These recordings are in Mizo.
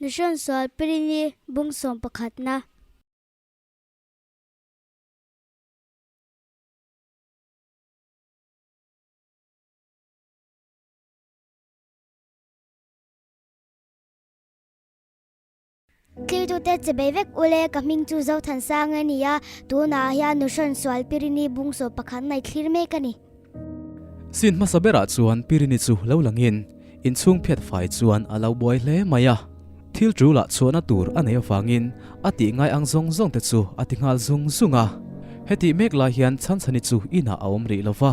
Nuhrawn sual Pirini bung sawmpakhatna. Thiltute che bei vek ule, ka hming chu Zothansang a ni a, tunah hian Nuhrawn sual Pirini bung sawmpakhatna i thlir mek a ni. Scene hmasa berah chuan Pirini chu lo langin inchhung phiat fai chuan a lo buai hle mai a. Thil tul ah chhuahna tur a neih avangin a tih ngai ang zawng zawng te chu a ti nghal zung zung a. Hetih mek lai hian Chhanchhani chu inah a awm rih lo va,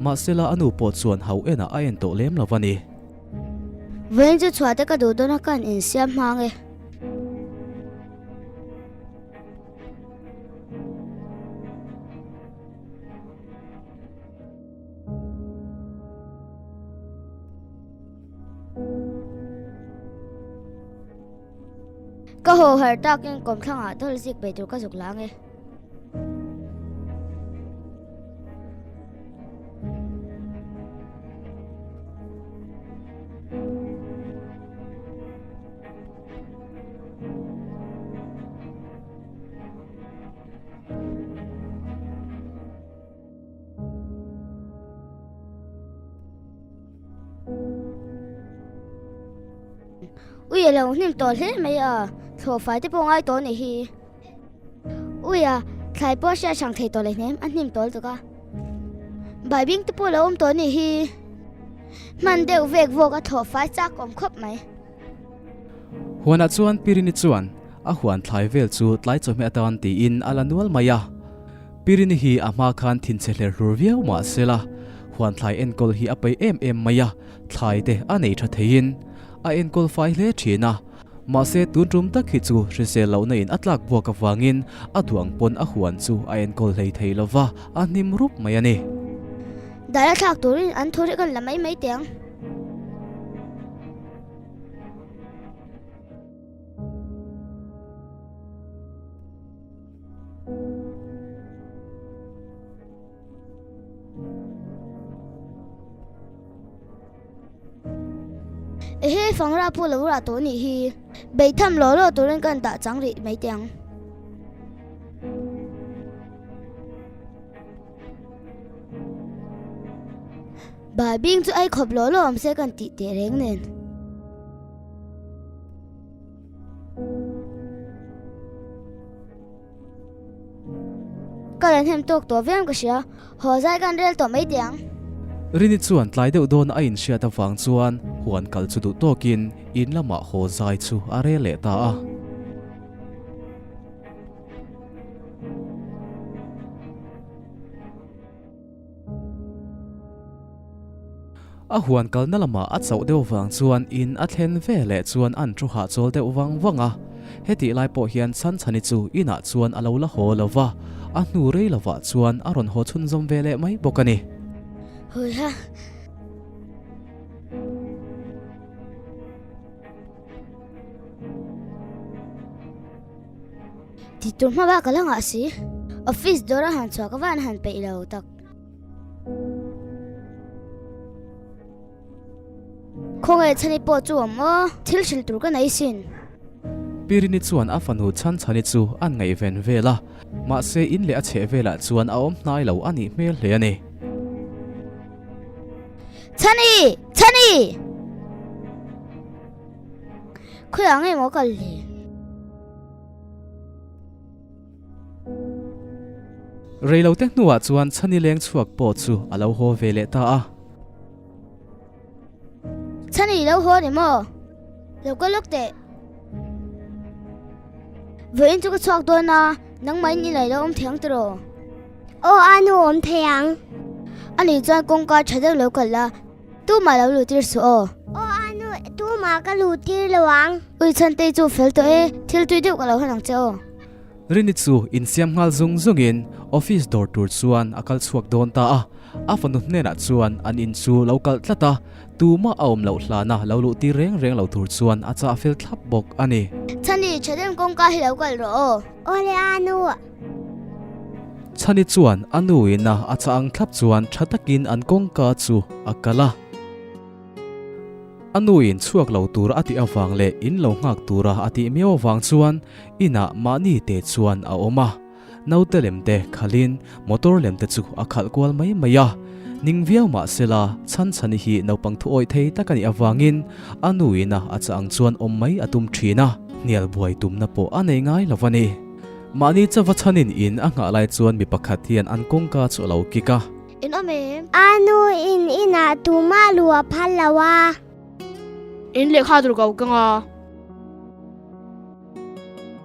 mahsela a nu pawh chuan hau enah a en tawh lem lo a ni. Vawiin chu chhuah te ka duh dawn a ka han insiam hmang e. Ka haw har takin kawmthlangah dawl zik bei tur ka zuk lang e. Ui a lo hnim tawh hle mai a, thlawh fai te pawh ngai tawh a nih hi. Ui a, thlai pawh a hriat hrang thei tawh lehnem, a hnim tawh lutuk a. Baibing te pawh a lo awm tawh a nih hi. Hman deuh vek vawk a thlawh fai chak awm khawp mai. Huanah chuan Pirini chuan a huan thlai vel chu tlai chawhmeh atan tiin a la nual mai a. Pirini hi a hma khan thinchhe hler hlur viau mah sela, huan thlai enkawl hi a peih em em mai a, thlai te a nei tha theiin a enkawl fai hle thin a. Mahse tun tum tak hi chu hrisel lohna in a tlak buak avangin a duang pawn a huan chu a enkawl hlei thei lova, a hnim rup mai a ni. Dai a thlak turin an thu rih kan la mai mai teh ang. Ehe fangra pawh lo rah tawh nih hi. Beitham law law turin ka dah chang rih mai teh ang. Baibing chu ei khawp law law awm se kan tih teh reng nen. Ka la hnem tawk tawh viau ka hria, haw zai kan rel tawh mai teh ang. Rini chuan tlai deuh dawn a inhriat avang chuan huan kal chu duh tawkin in lamah haw zai chu a rel leh ta a. A huan kalna lamah a chauh deuh vang chuan in a thlen ve leh chuan an thu hahchawl deuh vang vang a. Hetih lai pawh hian Chhanchhani chu inah chuan a lo la haw lo va, a hnu rei lovah chuan a rawn haw chhunzawm ve leh mai bawk a ni. Hawiha. Ti tur hma bak ka la ngah si. Office dawr a han chhuah ka van han peih lo tak. Khawngaih Chhani pawh chu awm aw, thil hrilh tur ka nei sin. Pirini chuan a fanu Chhan Chhani chu an ngaihven vel a, mahse in leh a chheh velah chuan a awm hnai lo a nih hmel hle a ni. Chhani! Chhani! Khawiah nge maw kal le? Reilote hnuah chuan Chhani leng chhuak pawh chu a lo haw ve leh ta a. Chhani i lo haw ni maw? Lo kal lawk teh. Vawiin chu ka chhuak dawn a, nangmahin i laih lo awm thei ang tiraw? Aw a nu awm thei ang. Ani chuan kawngka tha deuh lo kal la, Tumah lo luh tir suh aw. Aw a nu, tumah ka luh tir lo ang. Ui Chhantei chu fel tawh e, thil tui deuh ka lo hawn ang che aw. Rini chu insiam nghal zung zungin office dawr tur chuan a kal chhuak dawn ta a, a fanu hnenah chuan an in chu lo kalh tlat a, tumah a awm loh hlana lo luh tir reng reng lo tur chuan a chah fel thlap bawk a ni. Chhani, Thadem kawngka hi lo kalh rawh aw. Aw le a nu. Chhani chuan a nu ina a chah ang thlap chuan tha takin an kawngka chu a kal a. A nuin chhuak lo tur a tih avang leh in lo nghak tura a tih miau avang chuan inah mahni te chuan a awm a. Naute lem te khalhin motor lem te chu a khalh kual mai mai a. Ning viau mah sela Chhanchhani hi naupang thu awih thei tak a nih avangin a nuin a a chah ang chuan awm mai a tum thin a, hnial buai tumna pawh a nei ngai lo a ni. Mahni chauva chhanin in a nghah lai chuan mi pakhat hian an kawngka chu a lo kik a. In awm em? A nu in inah tumah lu a phal lo a. In lehkha tur ka kang a.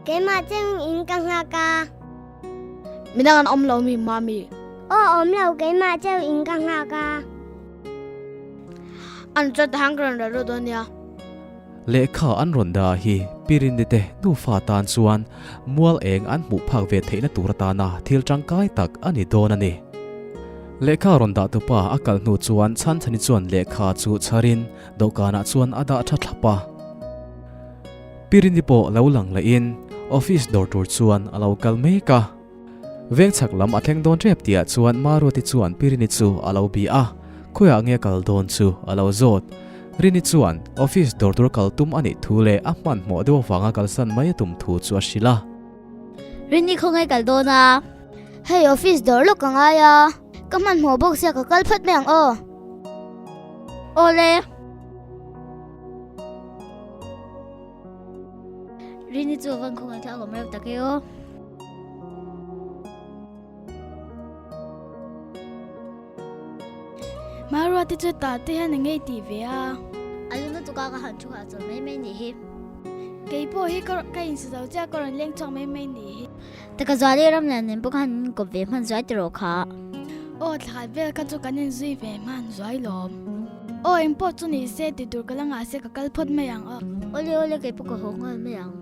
Keimah cheng in ka nghak a. Midang an awm lo mi mami? Aw awm lo keimah cheu in ka nghak a. An chuan tahang ka rawn rel rawh dawn nia. Lehkha an rawn dah hi Pirinni te nufa tan chuan mual eng an hmuh phak ve theihna tur atana thil tangkai tak a ni dawn a ni. Lehkha rawn dah tupa a kal hnu chuan Chhanchhani chuan lehkha chu chharin dawhkanah chuan a dah tha thlap a. Pirinni pawh lo lang lehin office dawr tur chuan a lo kal mek a. Veng chhak lam a thleng dawn tep tihah chuan Maruati chuan Pi Rini chu a lo bih a, khawiah nge kal dawn chu a lo zawt. Rini chuan office dawr tur kal tum a nih thu leh a hmanhmawh deuh avanga kalsan mai a tum thu chu a hrilh a. Rini khawngaih kal dawn a. Hei office dawr lawk ka ngai a, ka hmanhmawh bawk sia ka kal phawt mai ang aw. Awle. Rini chu a van khawngaih thlak awm reuh tak e aw. Maruati chu tah te hian eng nge i tih ve a? A lu lutuk a ka han thu hah chawl mai mai nih hi. Kei pawh hi ka ka insa zo chiah ka rawn leng chhuak mai mai nih hi. Taka Zuali ram lian nen pawh khan in kawp ve hman zuai tiraw kha? Aw thlakhat vel kha chu kan inzui ve hman zuai lawm. Aw engpawh chu ni se ti tur ka la ngah se ka kal phawt mai ang aw. Awle awle kei pawh ka haw nghal mai ang.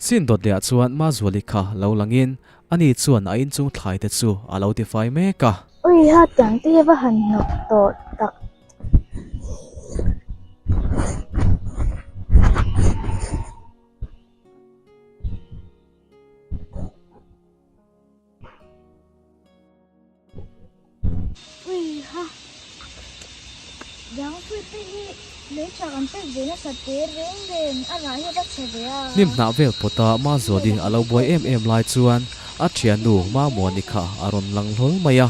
Sin dawt leh ah chuan Mazuali kha lo langin ani chuan a inchung thlai te chu a lo tifai mek a. Ui ha tiang te hi va han hnawk tawh tak. Ui ha Dang pui te hi lei tha kan pek ve nasa te reng reng a rah hi a va chhe ve a. Hnim hnah vel pawta Mazuali a lo buai em em lai chuan a thiannu Mamuani kha a rawn lang hlawl mai a.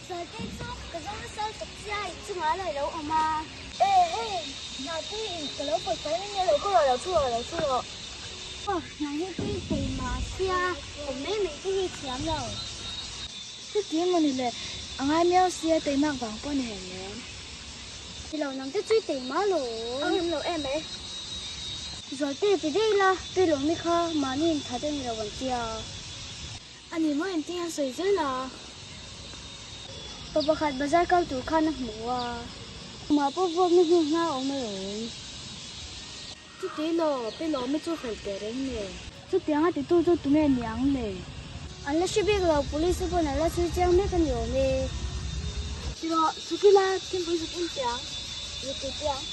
Zualtei chu ka zo nasa lutuk chia in chungah a lo awm a. E hei hna tui in ka lo pawt fai mai nia lo ka rawh lo thu rawh lo thu rawh. Aw hna hi tui thei mah sia awm mai mai te hi thiam lo. Chuti emaw ni le a ngai miau sia teimak vang pawh ni hei nen. Ti lo nang te chu i teima lo. A ngem lo em e. Zualte ti daih la pi lawmi kha mahni in that a ni lo ang tia. A ni maw engtin an sawi zel a? Pa pakhat bazar kal tur khan a hmu a. Mah pawh vuakna hnu hna a awm alawm. Chuti law, pi lawmi chu fel teh reng nen. Chutiang a titu chu tunge ni ang le? An la hre bik lo, police te pawn an la chhui chiang mek a ni awm e. Tiraw, chhuk ila, thingpui zuk in piang, zuk tui piang.